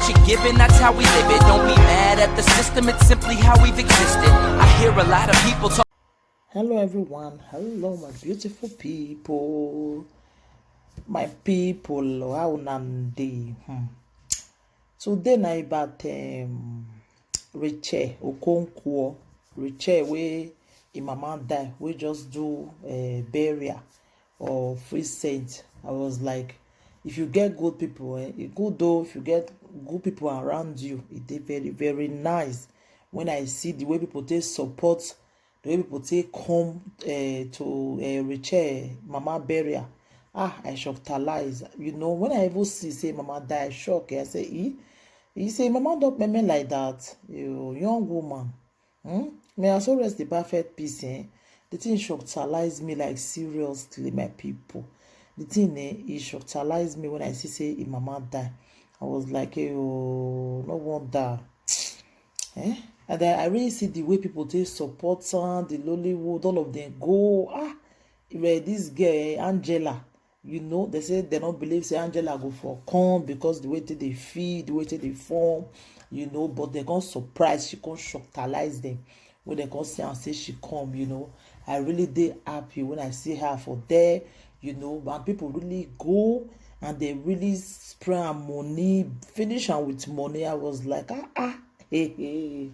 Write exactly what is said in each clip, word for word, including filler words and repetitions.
Shit given, that's how we live it. Don't be mad at the system, it's simply how we've existed. I hear a lot of people talk. Hello, everyone. Hello, my beautiful people. My people, how una dey? Hmm. Today na about um, Rachel Okonkwo. Rachel wey im mama die, wey just do uh, burial of recent. I was like, if you get good people, eh, e good though. If you get good people around you, e dey very, very nice. When I see the way people take support, the way people take come uh, to uh, Rachel mama burial, ah, I shockalize. You know, when I even see say mama die, I shock. I say, e? E say mama don peme like that? You young woman. Hmm? May I so rest the perfect peace, eh? The thing shockalize me, like, seriously, my people. The thing, eh, e shockalize me when I see say im mama die. I was like, hey, oh, no wonder. Eh? And I, I really see the way people take support am, the Lollywood, all of them go. Ah, well, this girl, eh, Angela, you know, they say they don't believe say Angela go for come because the way they dey feel, the way they dey form, you know, but they come surprise, she come shockalize them. When they come see and say she come, you know, I really dey happy when I see her for there, you know, and people really go and they really spray am money, finish am with money. I was like, ah, ah, hey, hey.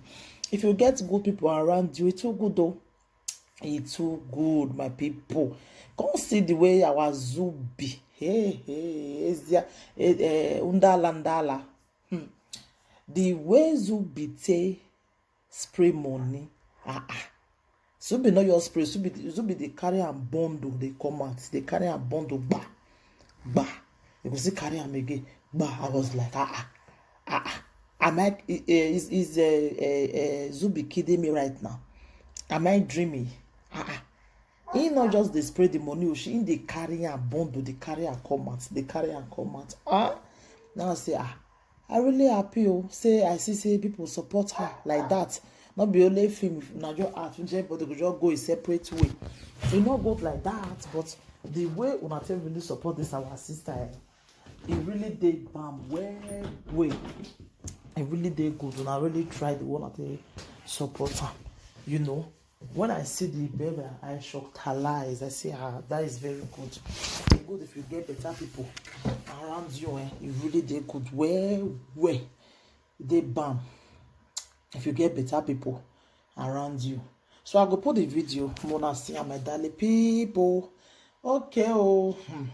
If you get good people around you, e too good though. E too good, my people. Come see the way our Zubi, hey, hey, Ezia, eh, eh, Undala, Ndala. Hmm. The way Zubi take spray money, ah, ah. Zubi no just spray, Zubi, Zubi dey carry am bundle, dey come out, dey carry am bundle, gba, gba. You go see carry am again, gba. I was like, ah, ah, ah, ah. Am I, eh, eh, is, is uh, uh, uh, Zubi kidding me right now? Am I dreaming? Ah, ah. He not just dey spray the money, oh, she, he dey carry am bundle, dey carry am come out, dey carry am come out. Ah, now I say, ah, I really happy, oh, say I see say people support her like that. Not be only film, na just art, everybody go just go a separate way. E no good like that, but the way una take really support this our sister, eh, e really dey bam well well. E really dey good. Una really try the one that they support her, you know. When I see the baby, I shockalize. I say, ah, that is very good. E good if you get better people around you, eh? E really dey good well well. E dey bam if you get better people around you. So I go put the video, mona see am, my darling people. Okay, oh, hmm.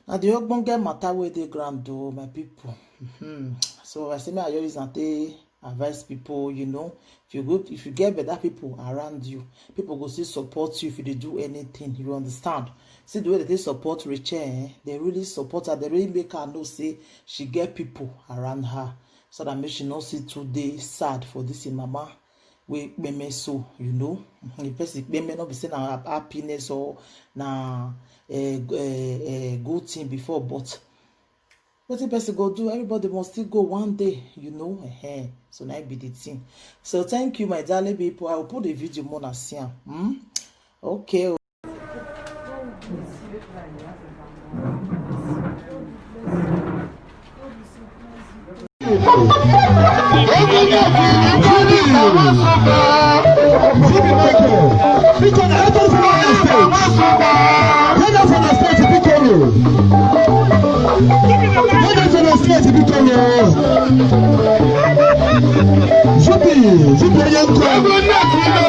Now the ogbonge matter wey dey ground, oh, my people. Hmm. So I say, may I use and take advise people, you know, if you go, if you get better people around you, people go still support you if you dey do anything. You understand? See the way that they support Rachel, eh? They really support her. They really make her know say she get people around her, so that make she not see too dey sad for this in mama wey kpeme so, you know. The person kpeme no be say na hap-, happiness or na a, a, a good thing before, but wetin person go do, everybody must still go one day, you know. Ehen. So na be the thing. So thank you, my darling people. I will put the video more na see am. Hmm? Okay. Oh. Zubi, Zubi, onye nkọ.